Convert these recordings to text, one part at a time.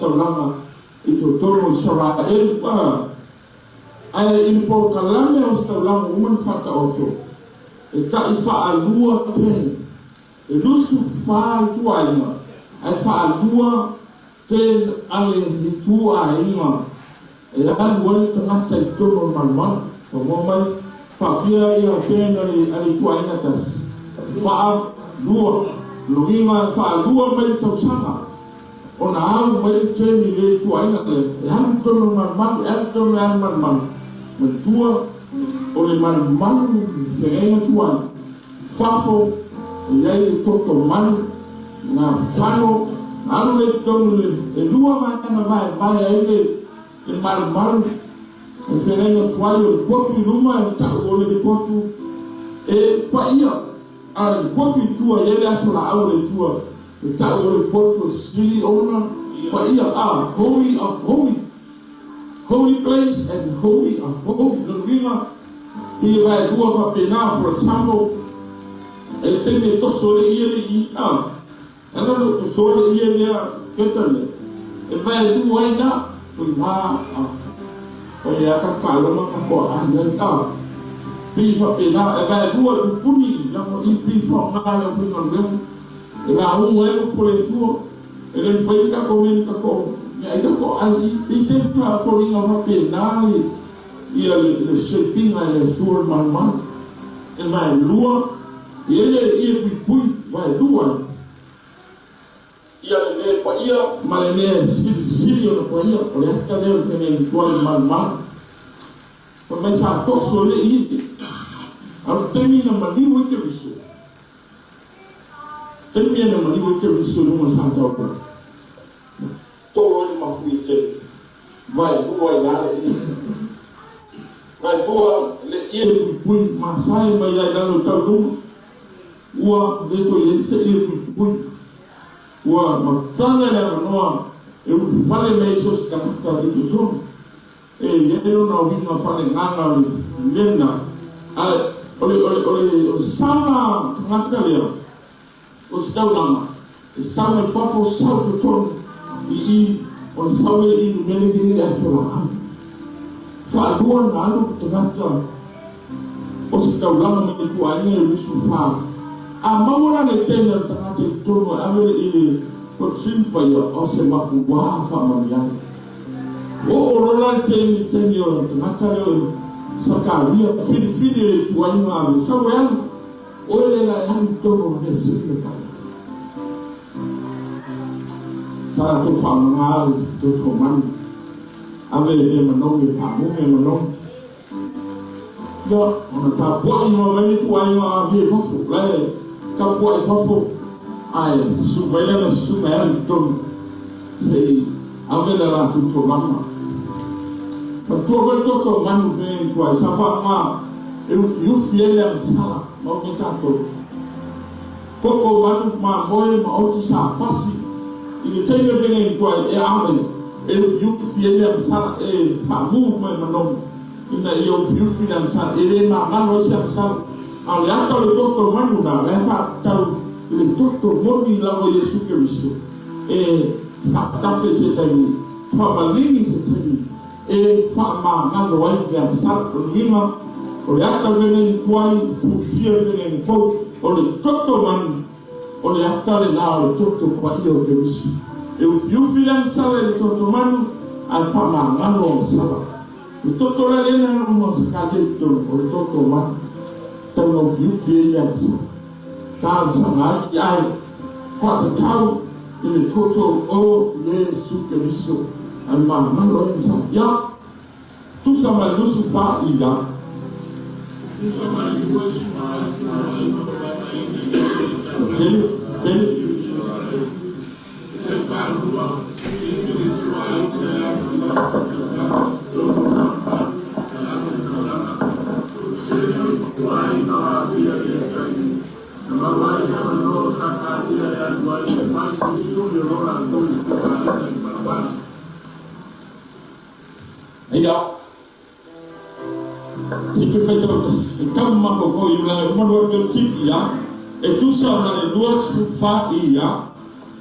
taulaga i totonu o Isaraelu. Ae i le polokalame o ositaulaga ua uma ona faataoto, e tai faalua ten, e 24 ituaiga, ae faalua ten a le ituaiga e alu ai le tagata i totonu o le malumalu. Taumua mai, faafia ia ten a le ituaiga tasi? E faalua. Lona uiga e faalua mai le tausaga ona au mai le ten i le ituaiga lea, e alu i totonu o le malumalu, e alu i totonu e alu malumalu. Manatua, o le malumalu i feagaiga tuai, fafo e i ai le toto malu, na fano, na alu lea i totonu le, e lua vaega vaevae ai le malumalu o le feagaiga tuai, o le potu i luma e tau o le potu e paia, a o le potu i tua e i ai le ato laau o le Atua e tau o le potu e sili ona paia, a holy of holy, holy place and holy of holy. Lona uiga i e vaelua faapena. For example, e le taimi e toso le ie le i a ana lo toso le ie lea keta lea e vaelua ai na o i ma a o le aka kaloma ka ko ai ai a pi faapena e vaelua le pupuni lamo i pi faaaoga le aufaigaluega e lauga ai upu o le Atua e le mafai ka ko mea ka ko mea ai ka ko ai i te faafoliga faapena le ia le shapinga e le Atua le malumalu e vaelua i ai le ie puipui vaelua ia le mea paia ma le mea silisili ona paia. O le ata lea o le feagaiga tuai le malumalu fai mai sa toso le ie a o le taimi na maliu ai Keriso, taimi na maliu ai Keriso i luga o sa taulaga tolo ai le mafui tele vaelua i la le ie vaelua le ie puipui masae mai ai lalo i tau luma ua le toe i ai se ie puipui ua matala le avanoa e ulufale mai ai so se tagata i totonu e i ai lona uiga faaleagaga o le mea lena. Ae o le sauna tagata lea o se taulaga e sau mai fafo sau totonu i ona sau lea i le mea lea i le ato laau faalua na alu le tagata o se taulaga mai ituaiga e 24 a maua la le tele o le tagata i totonu e ave le i le potusini paia o se mapuā faamanuiaga o o lola le taimi o le tagata lea o Sakaria filifili le ituaiga ave sau e alu oe le la e alu i totonu o le mea sili le paia sa latou faaaogaga le toto manu ave le mea manogi e faamume manogi ia ona tapuai ma mai le ituaiga avia i fafo la e tapuai fafo ae susu mai lana susuga e alu i totonu sei ave le latou tolaga. Matua foi le toto manu feagaiga tuai sa faaaoga e ufiufi ai le agasala mau me tatou koko manu mamoe ma oti sa fasi i le taimi o feagaiga tuai e ave e ufiufi ai le agasala e faamu mai manogi ina ia ufiufi le agasala e le magalo ai se agasala. A o le ata o le toto manu na la e faatatau i le toto moni lava o Iesu Keriso e faatafe se taimi, faamaligi se taimi e faamagalo ai le agasala. O le uiga o le ata o le feagaiga tuai fuafia le feagaiga fou o le toto manu o le ata lena o le toto paia o Keriso e ufiufi le agasala i le toto manu ae faamagalo agasala. Le toto la lea na alu ma Sakaria i totonu o le toto manu tau na ufiufi ai le agasala talosaga ai ae faatatau i le toto o Iesu Keriso ae magalo ai agasala ia tusa ma le 24 ia. Tusa ma le 24 tele tele. Se faalua imi le ituaiga e alu i lalo o taulaga i totonu o le malumalu e ave le tolaga tele ituaiga o avia i ia taimi na maua ai le avanoa o Sakaria e alu ai e fai sulisuli o lo latou ituaiga i le malumalu. Ia se toe faitau tasi e tau mafaufau i ulaga uma lua tolu ia e tusa ma le 24 ia.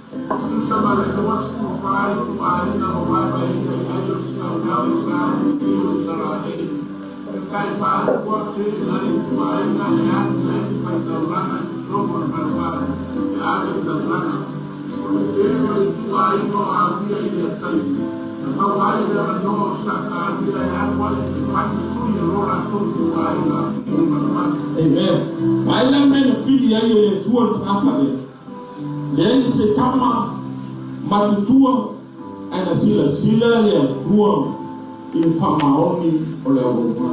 Tusa ma le 24 ituaiga ma vaevaeina i ai o sinaunau sa i o Isaraelu. E taifaalua tele ai ituaiga e alu ai le faitaulaga i totonu o le malumalu e ave i taulaga. O le tele o ituaiga o auia i lea taimi, na maua ai le avanoa o Sakaria e alu ai e fai ma sui o lo latou ituaiga i le malumalu. Amen. Vaai la le mea na fili ai e le Atua le tagata lea. Leai se tama matutua ae na silasila le Atua i le faamaoni o le auaunaga.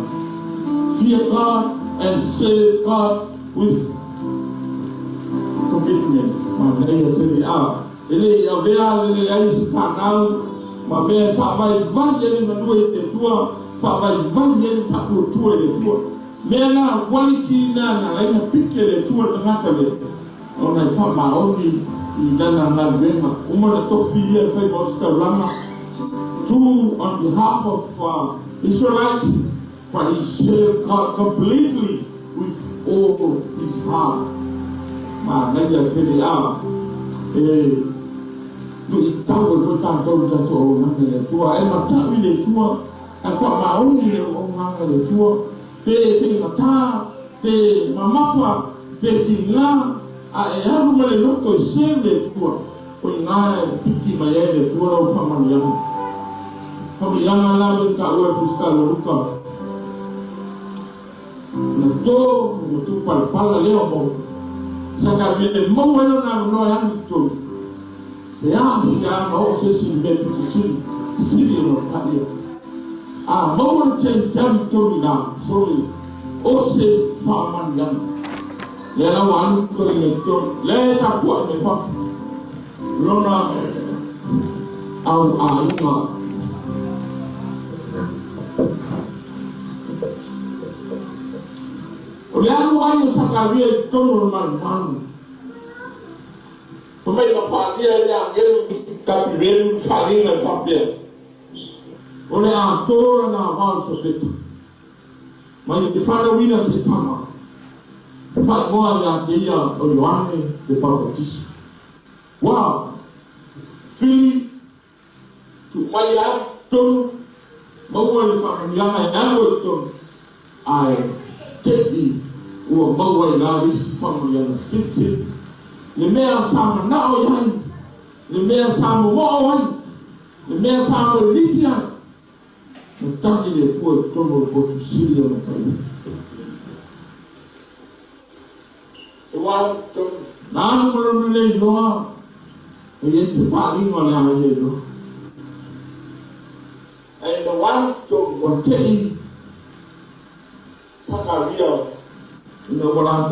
Fear God and serve God with commitment. Manaia tele a e le i avea le leai se fanau ma mea e faavaivai ai le galue i le Atua, faavaivai ai le faatuatua i le Atua. Mea na quality na na ala ai ona pike le Atua le tagata lea ona e faamaoni i lana galuega. Uma ona tofi ia e fai ma ositaulaga to on behalf of Israelites, but he served God completely with all his heart. Manaia tele a e luitau ai foi tatou i tatou auaunaga i le Atua. Ae matau i le Atua, ae faamaoni i le auaunaga i le Atua, pe faigata, pe mamafa, pe tiga, a e alu ma le loto e serve le Atua, o i ina e piki mai ai le Atua lau faamanuiaga. Faamanuiaga la lea na taua e Tusitala o Luka, na to ma matupalapala lea o maota. Sa ka mea e maua ai lona avanoa e alu i totonu. Se a se a na oo se isi i le mea pito sili, sili ona paia. A maua le change alu i totonu i ina, sole, o se faamanuiaga. Lea la ua alu toeaina i totonu, lea e tapuai mai fafo lona au aiga. O le alu ai o Sakaria i totonu o le malumalu. Fai mai na faaalia e le agelu Kapirelu le faaaliga e faapea, O le a tō lana ava o Lisapeta, mai le fanauina se tama, e faaigoa ia te ia o Ioane le Papatiso. Wow! Fili, tuu mai e alu i totonu, maua le faamanuiaga e alu ai i totonu, ae te i ua maua ai la le isi faamanuiaga silisili, le mea sa manao i ai, le mea sa momoo ai, le mea sa moeliti ai, na tagi le Atua i totonu o le potu sili ona paia. E ua alu i totonu, na alu ma lona le iloa, e i ai se faaaliga o le a ia iloa. Ae na ua alu i totonu, ua te i Sakaria ina ua la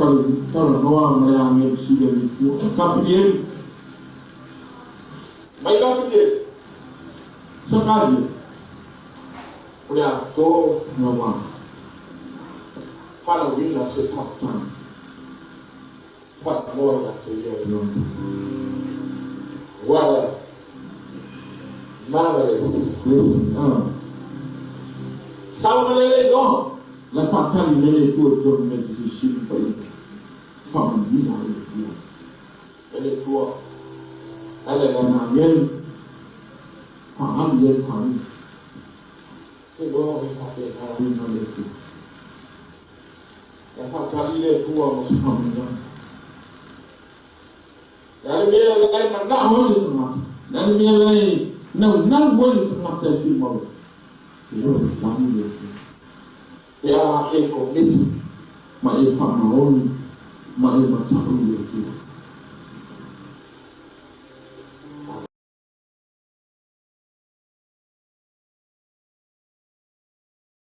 talanoa ma le agelu sili a le Atua. Kapilieli, mai Kapilieli, Sakaria, o le a tō na wā. Whanauina se tama. Whaimoa ia te ia o Ioane. What a marvelous blessing. Saogalele iloa. La whaatali nei le Atua i tonu mea te silisili paia. Whaamanuia ai le Atua. E le Atua, ala i lana agelu, whaali ai whaali. Te loa e whapena uina le Atua. E whaatali le Atua mo se whaamanuiaga. Le a le mea la e manao ai le tagata, le a le mea la e naunau ai le tagata e fia maua, te loa e lagi le Atua. Pe a e komiti ma e whaamaoni ma e matau i le Atua.